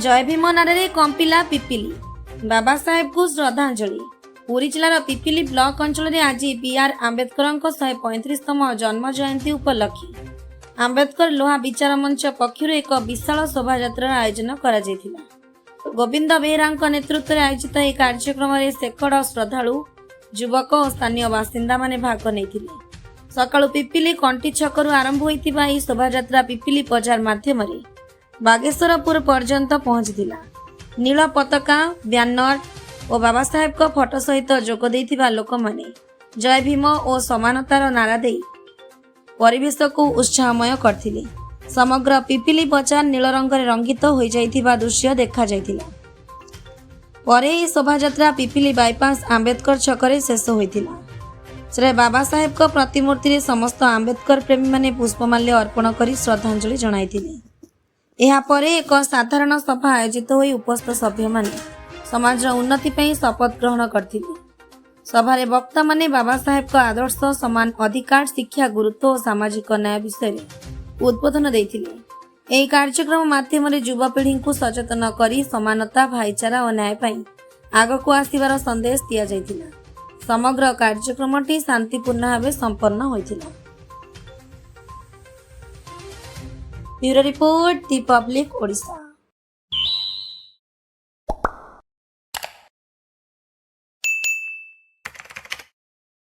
ଜୟ ଭୀମ ନାରାରେ କମ୍ପିଲା ପିପିଲି। ବାବା ସାହେବଙ୍କୁ ଶ୍ରଦ୍ଧାଞ୍ଜଳି। ପୁରୀ ଜିଲ୍ଲାର ପିପିଲି ବ୍ଲକ ଅଞ୍ଚଳରେ ଆଜି ବି ଆର୍ ଆମ୍ବେଦକରଙ୍କ 135ତମ ଜନ୍ମ ଜୟନ୍ତୀ ଉପଲକ୍ଷେ ଆମ୍ବେଦକର ଲୋହା ବିଚାର ମଞ୍ଚ ପକ୍ଷରୁ ଏକ ବିଶାଳ ଶୋଭାଯାତ୍ରାର ଆୟୋଜନ କରାଯାଇଥିଲା। ଗୋବିନ୍ଦ ବେହେରାଙ୍କ ନେତୃତ୍ୱରେ ଆୟୋଜିତ ଏହି କାର୍ଯ୍ୟକ୍ରମରେ ସେକଡ଼ ଶ୍ରଦ୍ଧାଳୁ, ଯୁବକ ଓ ସ୍ଥାନୀୟ ବାସିନ୍ଦାମାନେ ଭାଗ ନେଇଥିଲେ। ସକାଳୁ ପିପିଲି କଣ୍ଟି ଛକରୁ ଆରମ୍ଭ ହୋଇଥିବା ଏହି ଶୋଭାଯାତ୍ରା ପିପିଲି ବଜାର ମାଧ୍ୟମରେ ବାଗେଶ୍ୱରପୁର ପର୍ଯ୍ୟନ୍ତ ପହଞ୍ଚିଥିଲା। ନୀଳ ପତାକା, ବ୍ୟାନର ଓ ବାବାସାହେବଙ୍କ ଫଟୋ ସହିତ ଯୋଗ ଦେଇଥିବା ଲୋକମାନେ ଜୟ ଭୀମ ଓ ସମାନତାର ନାରା ଦେଇ ପରିବେଶକୁ ଉତ୍ସାହମୟ କରିଥିଲେ। ସମଗ୍ର ପିପିଲି ବଜାର ନୀଳ ରଙ୍ଗରେ ରଙ୍ଗିତ ହୋଇଯାଇଥିବା ଦୃଶ୍ୟ ଦେଖାଯାଇଥିଲା। ପରେ ଏହି ଶୋଭାଯାତ୍ରା ପିପିଲି ବାଇପାସ୍ ଆମ୍ବେଦକର ଛକରେ ଶେଷ ହୋଇଥିଲା। ସେଠାରେ ବାବା ସାହେବଙ୍କ ପ୍ରତିମୂର୍ତ୍ତିରେ ସମସ୍ତ ଆମ୍ବେଦକର ପ୍ରେମୀମାନେ ପୁଷ୍ପମାଲ୍ୟ ଅର୍ପଣ କରି ଶ୍ରଦ୍ଧାଞ୍ଜଳି ଜଣାଇଥିଲେ। ଏହାପରେ ଏକ ସାଧାରଣ ସଭା ଆୟୋଜିତ ହୋଇ ଉପସ୍ଥିତ ସଭ୍ୟମାନେ ସମାଜର ଉନ୍ନତି ପାଇଁ ଶପଥ ଗ୍ରହଣ କରିଥିଲେ। ସଭାରେ ବକ୍ତାମାନେ ବାବା ସାହେବଙ୍କ ଆଦର୍ଶ, ସମାନ ଅଧିକାର, ଶିକ୍ଷା ଗୁରୁତ୍ୱ ଓ ସାମାଜିକ ନ୍ୟାୟ ବିଷୟରେ ଉଦ୍ବୋଧନ ଦେଇଥିଲେ। ଏହି କାର୍ଯ୍ୟକ୍ରମ ମାଧ୍ୟମରେ ଯୁବପିଢ଼ିଙ୍କୁ ସଚେତନ କରି ସମାନତା, ଭାଇଚାରା ଓ ନ୍ୟାୟ ପାଇଁ ଆଗକୁ ଆସିବାର ସନ୍ଦେଶ ଦିଆଯାଇଥିଲା। ସମଗ୍ର କାର୍ଯ୍ୟକ୍ରମଟି ଶାନ୍ତିପୂର୍ଣ୍ଣ ଭାବେ ସମ୍ପନ୍ନ ହୋଇଥିଲା। Bureau report, the public Odisha.